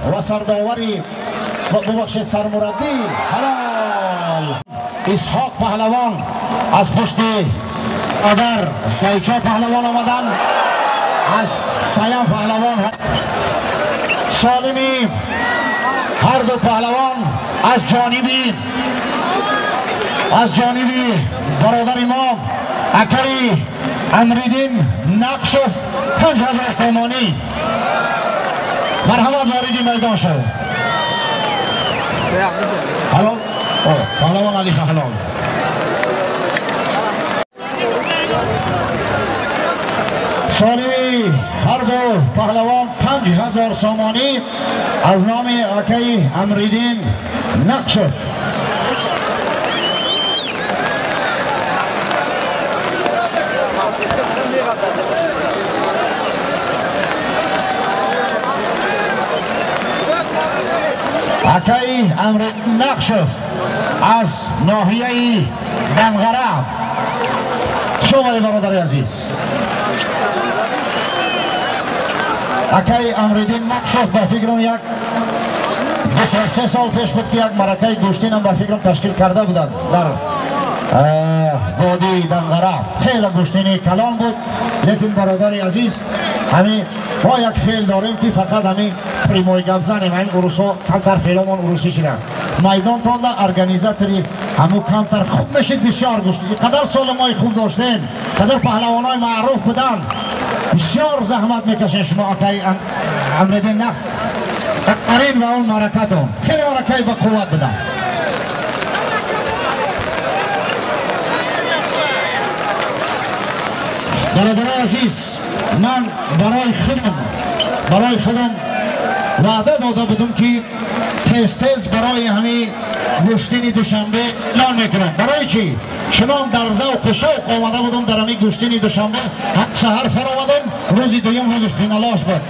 ва сардовари бубахшед сармураббӣ ҳалол Исҳоқ паҳлавон аз пушти одар Сайчо паҳлавон омадан, аз Саям паҳлавон Солими ҳар ду паҳлавон аз ҷониби бародари мо акаи Амриддин Нақшов 5000 сомонӣ. Марҳамат, вориди майдон шав. Ҳалол паҳлавон Али ҳалол. Солими ҳар ду паҳлавон 5000 сомонӣ аз номи акаи Амриддин Нақшов. Акаи Амриддин Нақшов аз ноҳияи Данғара. Хуш омадед, бародари азиз. Акаи Амриддин Нақшов ба фикрам як 2-3 сол пеш буд ки як маракаи гӯштинам ба фикрам ташкил карда буданд дар водии Данғара. Хеле гӯштини калон буд, лекин бародари азиз, ҳамин мо як феъл дорем ки фақат ҳамин прямой гап занем, ҳамин урусҳо камтар феъломон урусӣ шудааст. Майдонтонда организатори ҳамун камтар хуб мешид, бисёр гӯшт. Қадар солимои хуб доштем, қадар паҳлавонои маъруф буданд, бисёр заҳмат мекашед шумо акаи Амриддин Нақшов ва он маракатон. Хеле маракаи ба қувват буданд. Бародарои азиз, ман барои худам ваъда дода будам ки тез-тез барои ҳамин гӯштини Душанбе эълон мекунам. Барои чӣ? Чунон дар завқу шавқ омада будам дар ҳамин гӯштини Душанбе, ҳам саҳар фаромадам, рӯзи дуюм рӯзи финалош буд,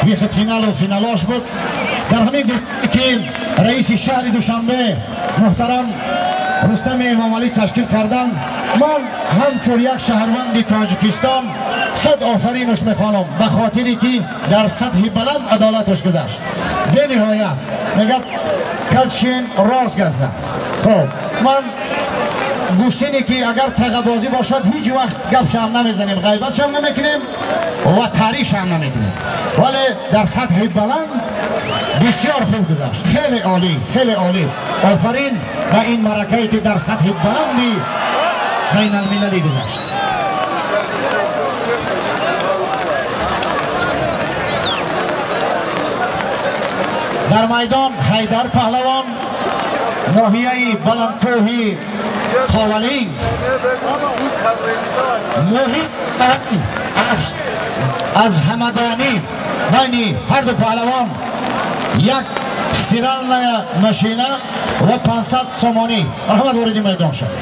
вихт финалу финалош буд. Дар ҳамин гӯштине ки раиси шаҳри Душанбе муҳтарам Рустами Эмомалӣ ташкил кардан, ман ҳамчун як шаҳрванди Тоҷикистон сад офаринаш мехонам ба хотире ки дар сатҳи баланд адолаташ гузашт. Бениҳоят мегӯяд калчин рост гап зад. Хоб, ман гӯштине ки агар тағабозӣ бошад ҳеҷ вақт гапшам намезанем, ғайбатшам намекунем ва таърифшам намекунем, вале дар сатҳи баланд бисёр хуб гузашт. Хеле олӣ, хеле олӣ. Офарин ба ин маракае ки дар сатҳи баланди байналмилалӣ гузашт. Дар майдон Ҳайдар паҳлавон ноҳияи баландкӯҳи Ховалинг, муҳит аз Ҳамадонӣ. Байни ҳар ду паҳлавон як стиральная машина ва 500 сомонӣ. Марҳамат, вориди майдон шавед.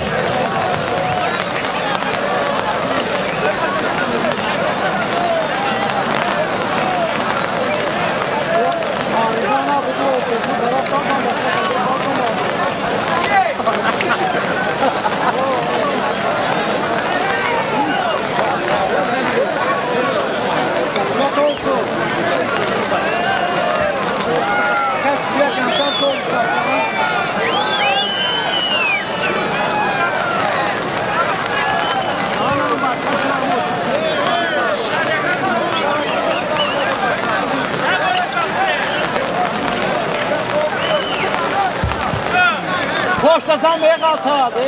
Poştasan meğaltadı.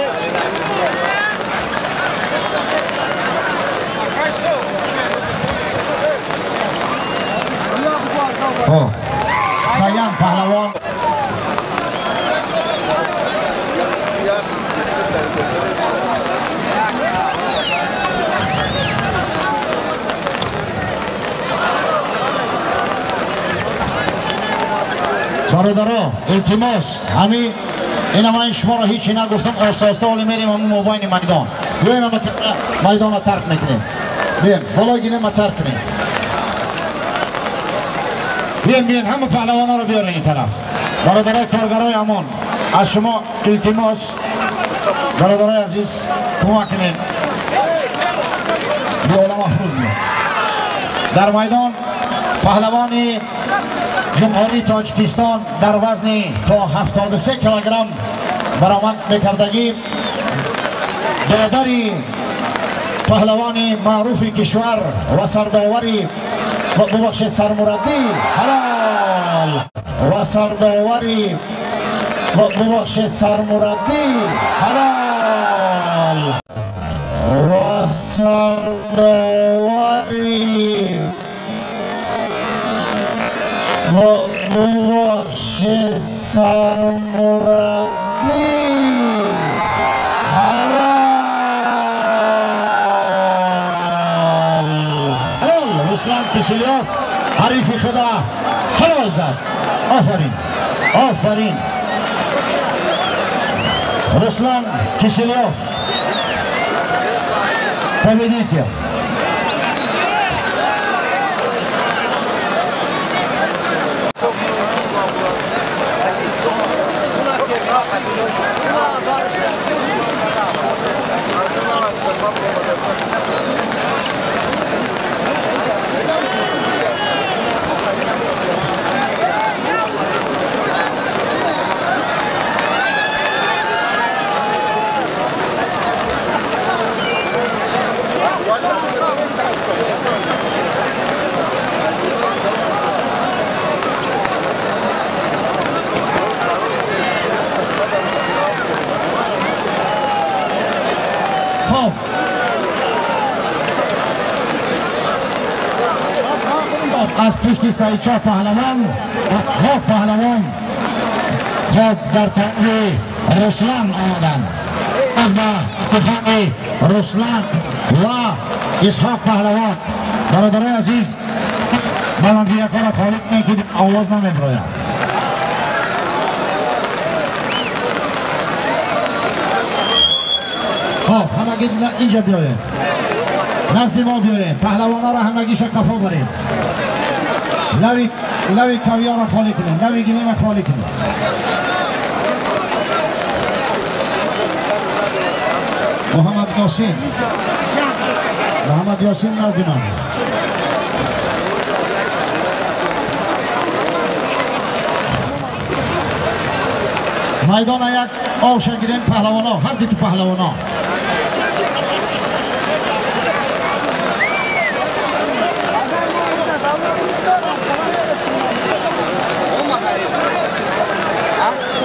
Sayan pahlawan. Бародаро, илтимос, ҳамин ина ман шуморо ҳечи нагуфтам, оста-оста ҳоле мерем ҳамун мобайни майдон. Биёем ҳама каса майдонро тарк мекунем. Биёем, болои гинема тарк кунем. Биёем, биёем, ҳама паҳлавонҳоро биёрем ин тараф. Бародарои коргарои амон, аз шумо илтимос, бародарои азиз, кӯмак кунем. Биолам афрӯз биёд. Дар майдон паҳлавони ҷумҳурии Тоҷикистон дар вазни то 73 килограмм баромад мекардагӣ, додари паҳлавони маъруфи кишвар ва сардовари, бубахшед, сармураббӣ ҳалол ва сардовари, бубахшед, сармураббӣ ҳалол ва сардовари, бубахшед, сармураббӣ ҳалол Руслан Киселёв ҳарифи худа ҳалол зад. Офарин, офарин Руслан Киселёв, победитель. Аз пушти Саидшоҳ паҳлавон, хоб паҳлавон хоб дар таъи Руслан омаданд ба иттифоқи Руслан ва Исҳоқ паҳлавон. Бародарои азиз, баландгиякҳоро холӣ кунед, ки овоз намебирояд. Хоб ҳамагӣ инҷа биёед, назди мо биёед, паҳлавонҳоро ҳамагиша қафо баред. Лави кавиёро холӣ кунед, лави гилема холӣ кунед. Муҳаммад Ёсин, Муҳаммад Ёсин назди ман. Майдона як овша гирем паҳлавонҳо, ҳар дуту паҳлавонҳо.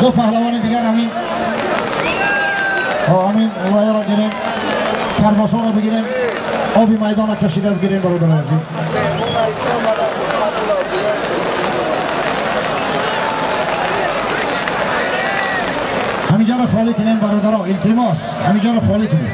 Ду паҳлавони дигар ҳамин вайро гирем, карбосонро бигирем, оби майдонро кашида бигирем, бародарои азиз. Ҳаминҷоро холӣ кунем, бародаро, илтимос, ҳаминҷоро холӣ кунем.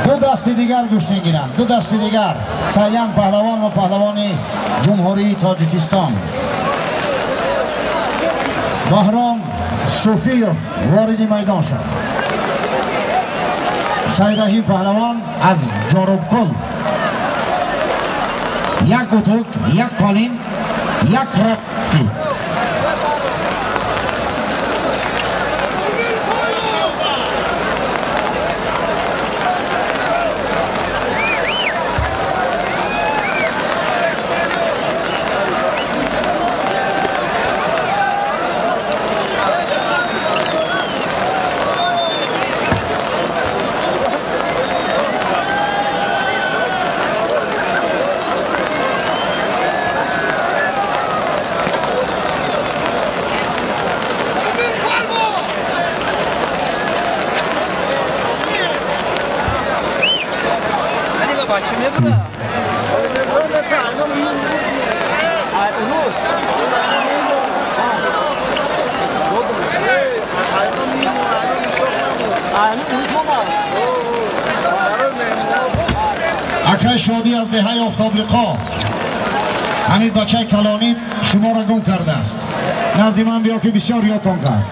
Ду дасти дигар гӯштин гиранд, ду дасти дигар. Саян паҳлавон ва паҳлавони ҷумҳурии Тоҷикистон Баҳром Суфиев вориди майдон шуд. Сайраҳим паҳлавон аз Ҷорубқул. Як утук, як қолин, як рақки. Акай Шодӣ аз деҳаи Офтоблиқо, ҳамин бачаи калонӣ шуморо гум кардааст. Назди ман биё, ки бисёр ёдтон кааст.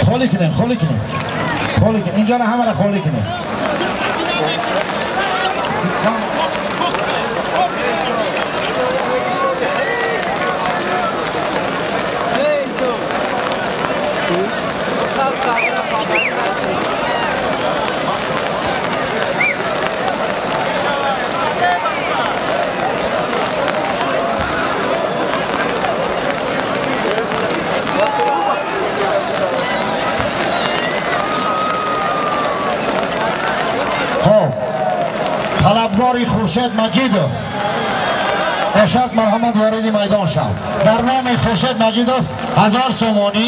Холӣ кунем, холӣ кунем, холӣ кунем, инҷоро ҳамаро холӣ кунем. Талабгори Хуршед Маҷидов бошад, марҳамат, вориди майдон шав. Дар номи Хуршед Маҷидов 1000 сомонӣ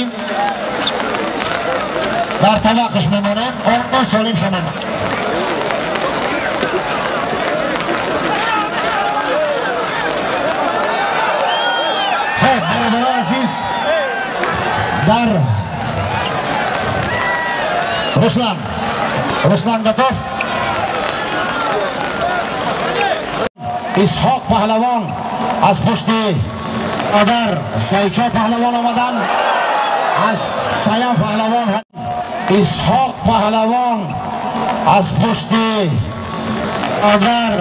дар табақаш мемонем. Он солим шавад. Хуб, бародарони азиз, дар Руслан, Руслан готов? Исҳоқ паҳлавон аз пушти одар Сайчо паҳлавон омадан, аз Саям паҳлавон. Исҳоқ паҳлавон аз пушти одар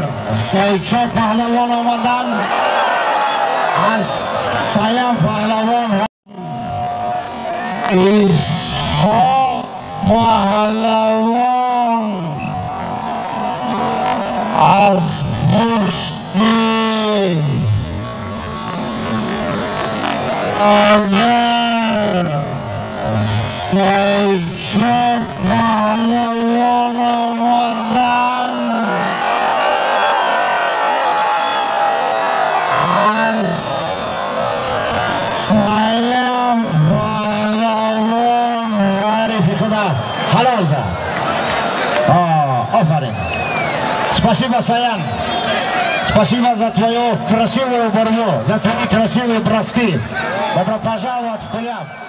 Сайчо паҳлавон омадан, аз Саям паҳлавон. Исҳоқ паҳлавон аз пушти одар Сайчо паҳлавон омадан, аз Саям паҳлавон. Ҳарифи худа ҳалол зад. Офарин. Спасибо, Саян. Спасибо за твою красивую борьбу, за твои красивые броски. Добро пожаловать в Куляб.